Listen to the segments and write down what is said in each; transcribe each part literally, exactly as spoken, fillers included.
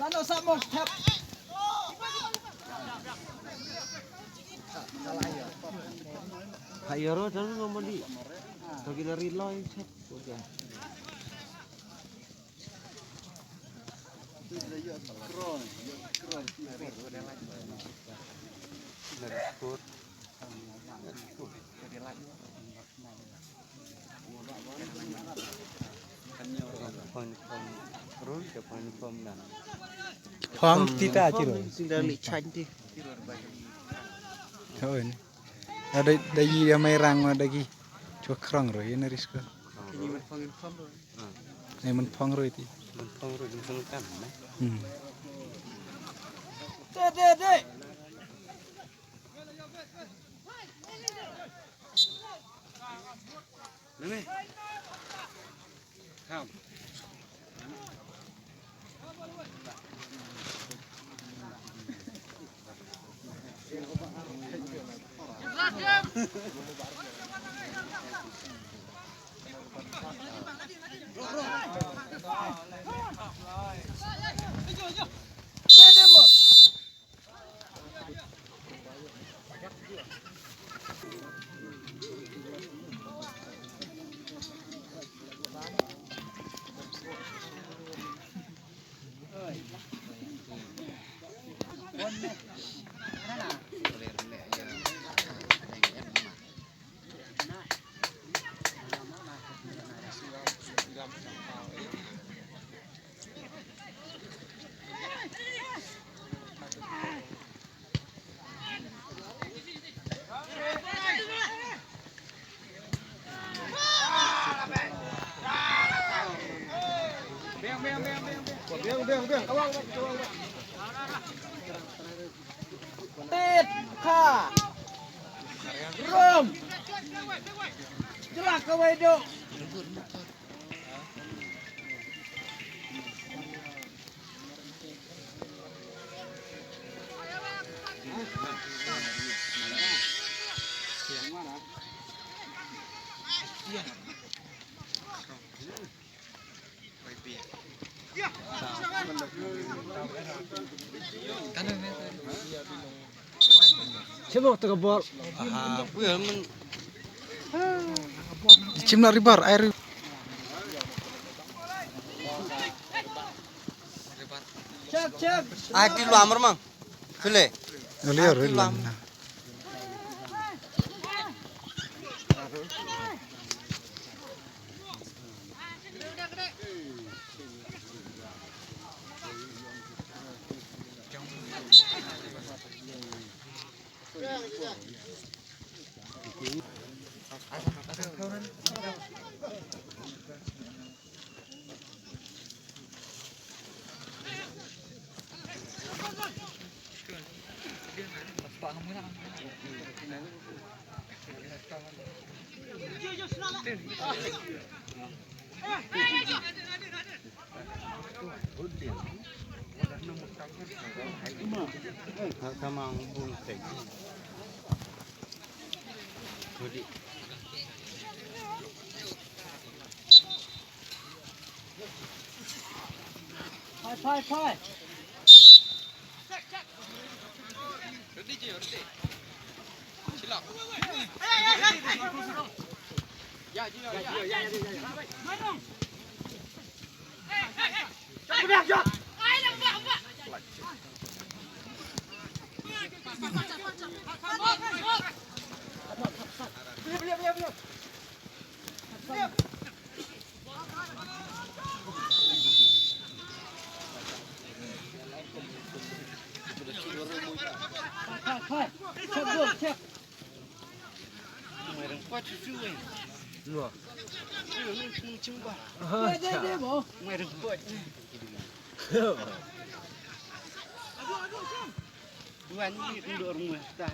Ano sa mo, tap. Hayır, o, dan mo mali. Lagi dari line, tap. Oke. Phong tita chiro. Sing da li chan ti. Kawan. Ada da yi da mai rang ma da gi. Chua krong ro ina risko. Ni man phong in phong ro. Ni man phong ro iti. Man phong ro in phong kam na. Hmm. Te te te. Name. Kam. Tit kha. Rum. Jela kawei dok. Chim noh ta ka bor. Aha, puya man. Chim noh ribar, ai ri. Check, check. Ai ti lua mar mang. Kule. Liar ri lam. Phai, phai, phai. Wan ni ndor mu ta.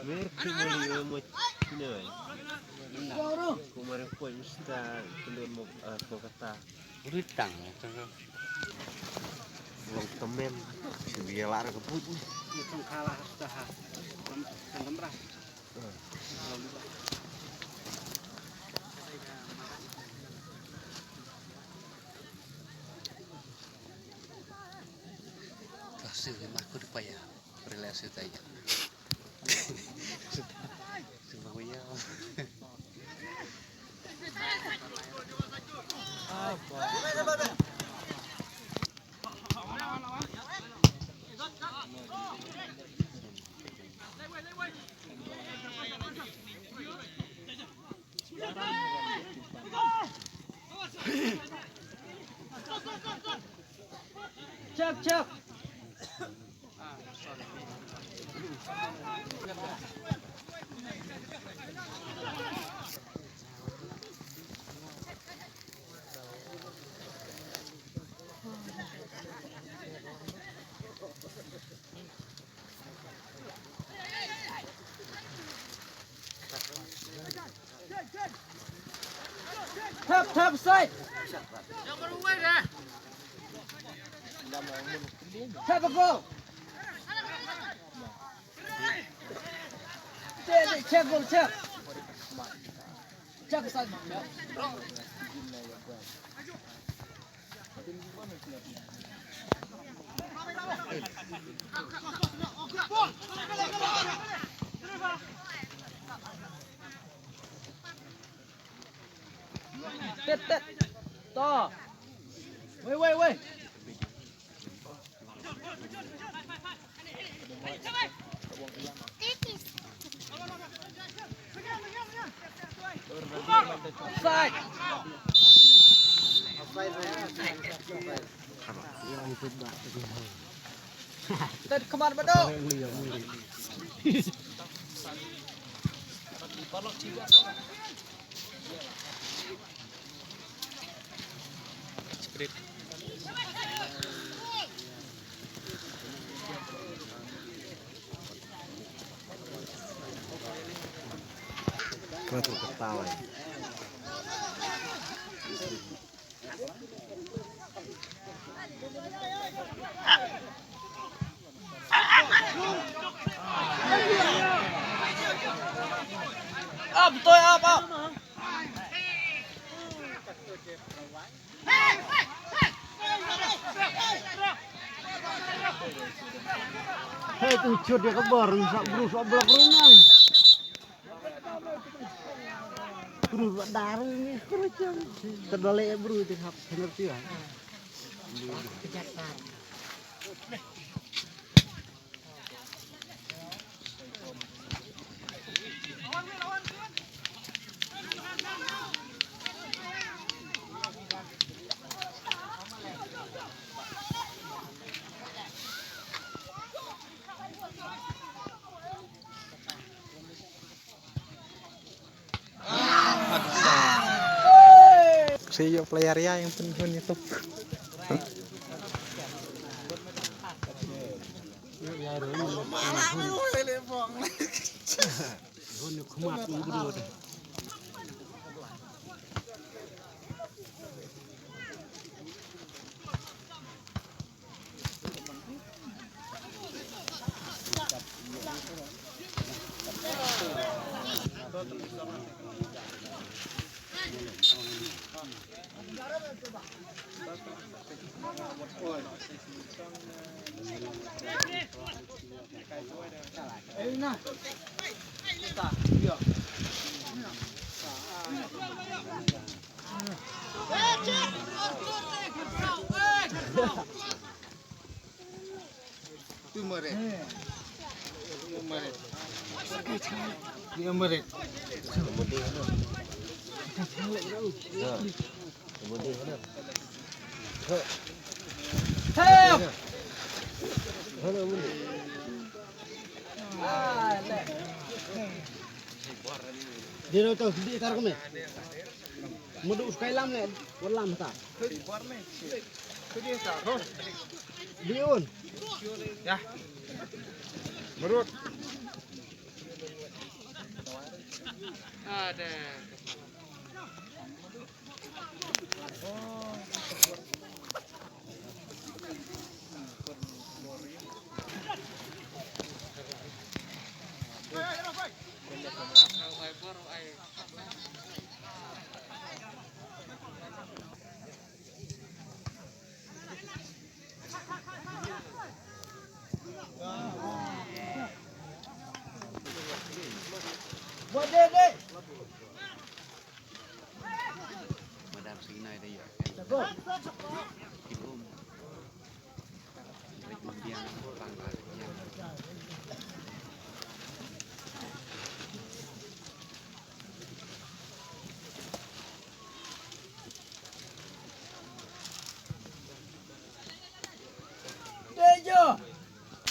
Mer ki mo ni mo kine. Ko mare ko insta tundun mo ko kata. Uri tang. Long temen si biar lar kebut ni. Itu kalah dah. Tengah. Tengah. Mas ko de paya. Relasi tanya. Sudah. Sudah punya. Chak, chak. Tap, tap, side. Tap a goal. Check, check, goal, check. Check side. Tet, tet. To. Wei, wei, wei. Offside. Tad khmat bado. Kena tu ketawa. Up, Toy, up, up. Hey, tu chut dia ke bor, sa bru, sa blok runang. Bru ba dar ni, bru jam. Terdolek bru di hap, bener tu ya. Sa ïoh player ïa ïa pynhun ïa tuk. Hun ïa khmat ngi bru de. Tu meret. Tu meret. Tu meret. Help! Dia dah tahu sedih tar kami. Madu sekai lam le, walam ta. Diun. Ya. Merut. Ada. Madam Sinai da ïoh.